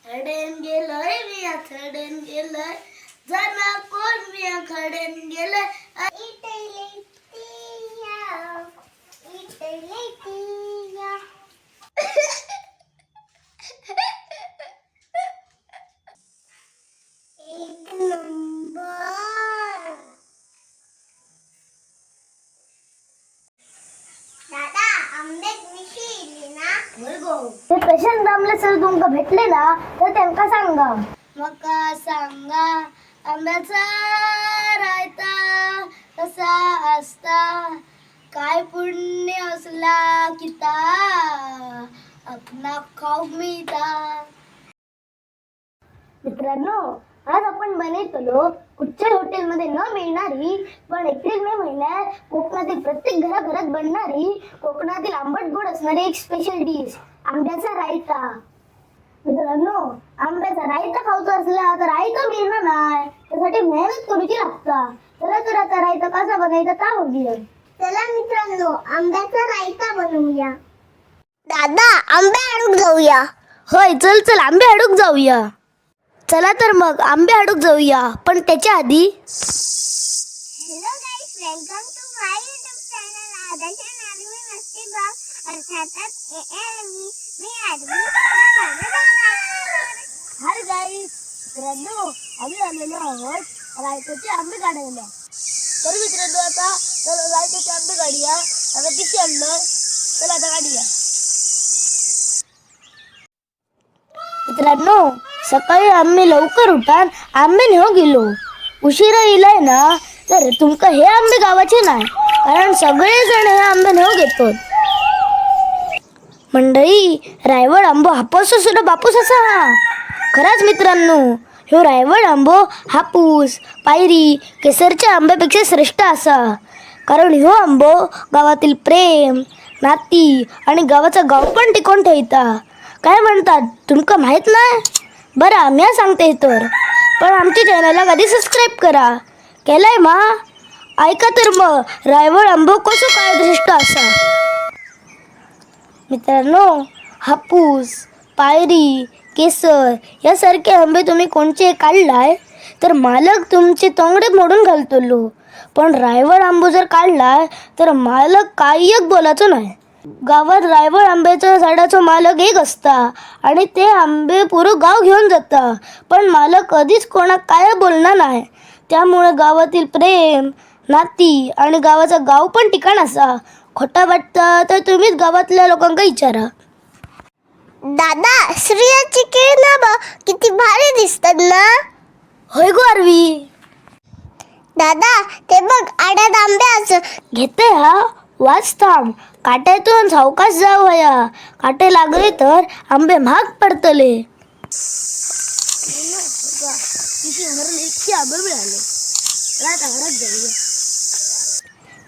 थडेन गेलोय मिया थडेन गेलोय जाणा कोण मिया खडेन गेलोय. एक नंबर. दादा, आंब्याक मिशी इली ना? ते प्रशांत दामले सर तुमका भेटले ना तर त्यांका सांगा. मका सांगा आंब्याचा रायता कसा असता, काय पुण्य असला किता आपणा खाऊ मिळता. मित्रांनो, आज आपण बनवतलो कुठच्याही हॉटेलमध्ये न मिळणारी पण एप्रिल मे महिन्यात कोकणातील प्रत्येक घराघरात बनणारी, कोकणातील आंबट गोड असणारी एक स्पेशल डिश, आंब्याचा रायता. मित्रांनो, आंब्याचा रायता खाऊचा असला तर रायता मिळणार नाही, त्यासाठी मेहनत करूची लागता. चला तर आता रायता कसा बनायचा ता बघूया. चला मित्रांनो, आंब्याचा रायता बनवूया. दादा, आंबे आणून जाऊया. होय, चल चल, आंबे हाडूक जाऊया. चला तर मग आंबे हाडूक जाऊया, पण त्याच्या आधी hello guys, welcome to my YouTube channel Adarsh army मस्ती ब्लॉग, अर्थातच A L me. Me army, हा माझा दादा. हाय गाईस, मित्रांनो, आम्ही आलेलो आहोत रायताचे आंबे काढायला. तर मित्रांनो, आता तर रायताचे आंबे काढूया. आता किती आणलं, चला आता काढूया. मित्रांनो, सकाळी आम्ही लवकर उठान आंबे नेऊ गेलो. उशिरा इलाय ना तर तुमका हे आंबे गावाचे नाही, कारण सगळेजण हे आंबे नेऊ घेतो. मंडळी, रायवळ आंबो हापूस सुद्धा बापूस असा हा. खरंच मित्रांनो, ह्यो रायवळ आंबो हापूस, पायरी, केसरच्या आंब्यापेक्षा श्रेष्ठ असा, कारण ह्यो आंबो गावातील प्रेम, नाती आणि गावाचा गाव पण टिकवून ठेवता. काय म्हणतात तुमका माहीत नाही? बरं, आम्ही सांगते तर, पण आमच्या चॅनलला कधी सबस्क्राईब करा. केलंय मा? ऐका तर मग रायवळ आंबो कसो काय श्रेष्ठ असा. मित्रांनो, हापूस, पायरी, केसर यासारखे आंबे तुम्ही कोणचे काढलाय तर मालक तुमचे तोंगडे मोडून घालतलो, पण रायवळ आंबो जर काढलाय तर मालक काही एक बोलायचो नाही. गावात रायवळ आंब्याच्या झाडाचो मालक एक असता आणि ते आंबे पुरं गाव घेऊन जाता, पण मालक कधीच कोणाक काय बोलणार नाही. त्यामुळे गावातील प्रेम, नाती आणि गावाचा गाव पण ठिकाण असा. खोटा वाटतं तर तुम्हीच गावातल्या लोकांका विचारा. दादा, सूर्याची किरण बघ किती भारी दिसतात ना? होय गो आरवी. दादा, ते बघ, आड्यात आंबे असत. घेते हा, वाच थांब. काट्यातून सावकाश जाऊ हया, काटे लागले तर आंबे महाग पडतले.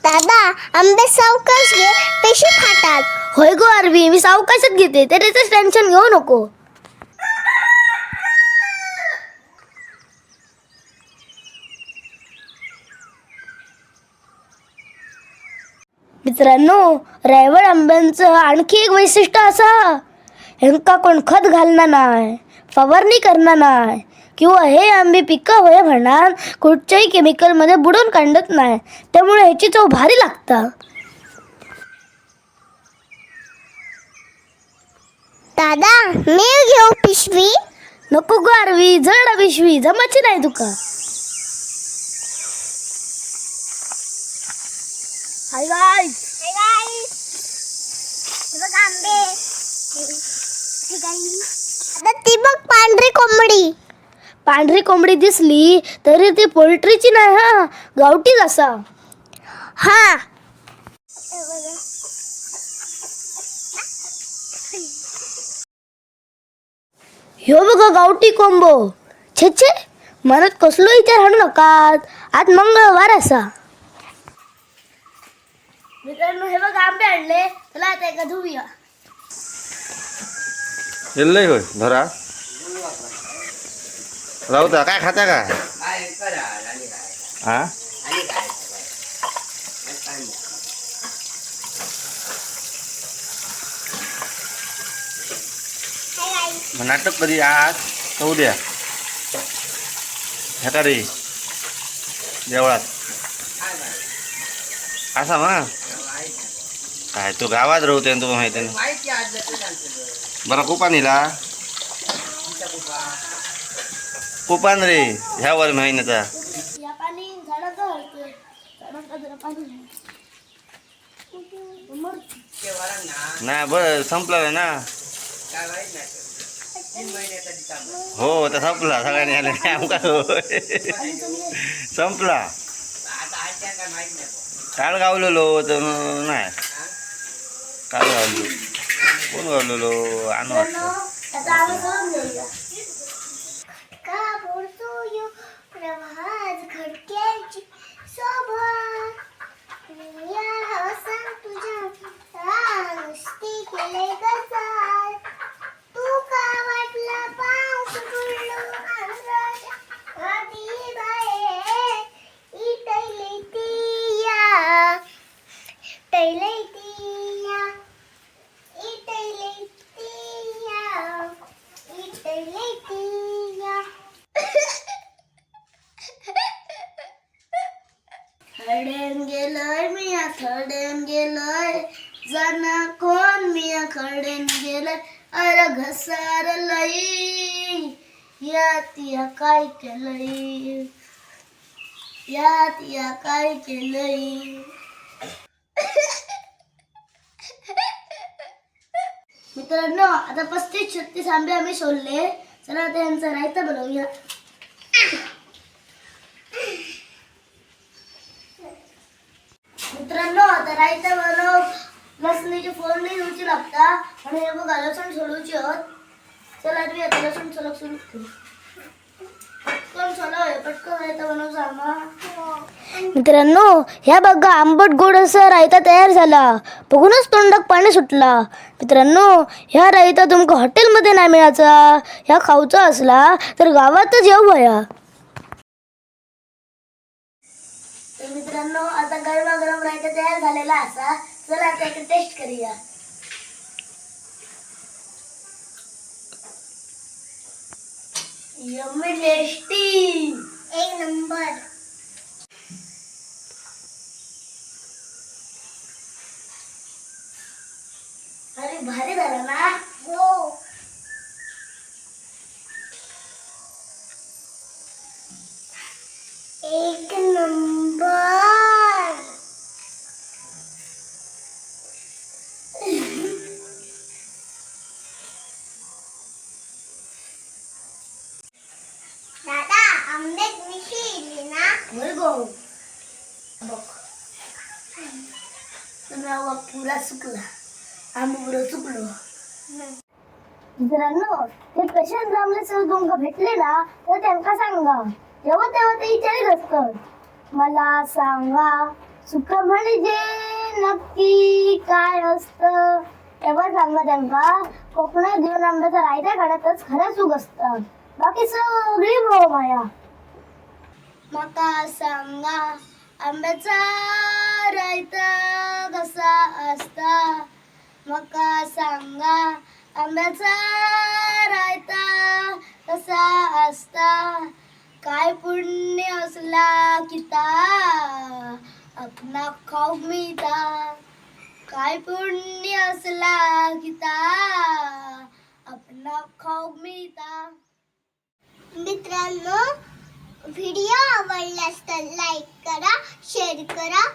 दादा, आंबे सावकाश घे, पेशी फाटात. होय गो आरवी, मी सावकाशच घेते, तर त्याच टेन्शन घेऊ नको. मित्रांनो, रायवळ आंब्यांचं आणखी एक वैशिष्ट्य असा, ह्यांका कोण खत घालणार नाही, फवारणी करणार नाही किंवा हे आंबे पिका होय म्हणणार कुठच्याही केमिकलमध्ये बुडून काढत नाही. त्यामुळे ह्याची चव भारी लागता. दादा, मी घेऊ पिशवी? नको गो आरवी, जड पिशवी जमाची नाही तुका. Hi guys. हाय गाईस, हे बघ आंबे. आता ती बघ पांढरी कोंबडी. पांढरी कोंबडी दिसली तरी ती पोल्ट्रीची नाही हा, गावठीच असा. हा. ह्यो बघा गावठी कोंबो. छे छे, मनात कसलो विचार हाडू नकात, आज मंगळवार असा. मित्रांनो, हे बघा आंबे आणले. चला आता एका धुवूया. येल्लय होय धरा राहता काय खाता काय? हा, मग नाटक कधी आज का उद्या? ह्या रे देवळात असा मा काय तू गावात राहते तुका माहिती नाही. बरं कुपान इला कुपान रे ह्या वर महिन्याचा. या पाणी झाडाचं हलतंय. झाडाचं जरा पाणी नाही. नाही बरं संपला ना. हो आता संपला सगळ्यांनी आले नाही आमका संपला. काल गावलेलो तर नाही काल गावलो कोण गावलेलो आणू वाटतं. आता आम्ही सोडून देऊया. का बोलतो प्रभात खडक्याची सोबत या हवसान तुझ्या नुसती केले गजाल तू का वाटला पाऊस पडलो आंध्राच्या आधी बाये इटली तिया टैले तिया इटली तिया इटली तिया. खरडेन गेलोय मिया खरडेन गेलोय जाना कोण मिया खरडेन गेलोय अरे घसारलई यात या काय केलंय यात या काय केलंय. मित्रांनो आता 35-36 आंबे आम्ही सोडले. चला आता यांचा रायता बनवूया. मित्रांनो आता रायता बनव लसणीची फोडणी देऊची लागता आणि हे बघा लसूण सोडूची आहोत. चला तुम्ही आता लसूण सोलक सुरू करू. पटकन सोलाव पटकन रायता बनवचा आम्हा. मित्रांनो ह्या बघा आंबट गोड असा रायता तयार झाला. बघूनच तोंडाक पाणी सुटला. मित्रांनो ह्या रायता तुमका हॉटेलमध्ये नाही मिळायचा. ह्या खाऊचा असला तर गावातच येऊ भया. तर मित्रांनो आता गरमागरम रायता तयार झालेला असा. चला आता एक टेस्ट करूया. यम्मी टेस्टी एक नंबर. अरे भारी झाला ना. हो. एक नंबर. दादा आंबे मिशी इली ना. होय गो बघ तुम्ही पुरा सुकला आंबा पुरा सुकलो. मित्रांनो ते प्रशांत जांभळे सर तुमका भेटले ना तर त्यांका सांगा जेव्हा तेव्हा ते विचारित असतात मला सांगा सुख म्हणजे नक्की काय असतं. तेव्हा सांगा त्यांका कोकणात घेऊन आंब्याचा रायता काढतच खरं सुख असतं. बाकी सगळी मोह माया. माका सांगा आंब्याचा रायता कसा असता. मका सांगा आंब्याचा रायता कसा असता. काय पुण्य असला किता आपणा खाऊ मिळता. काय पुण्य असला किता आपणा खाऊ मिळता. मित्रांनो व्हिडिओ आवडल्यास तर लाईक करा, शेअर करा.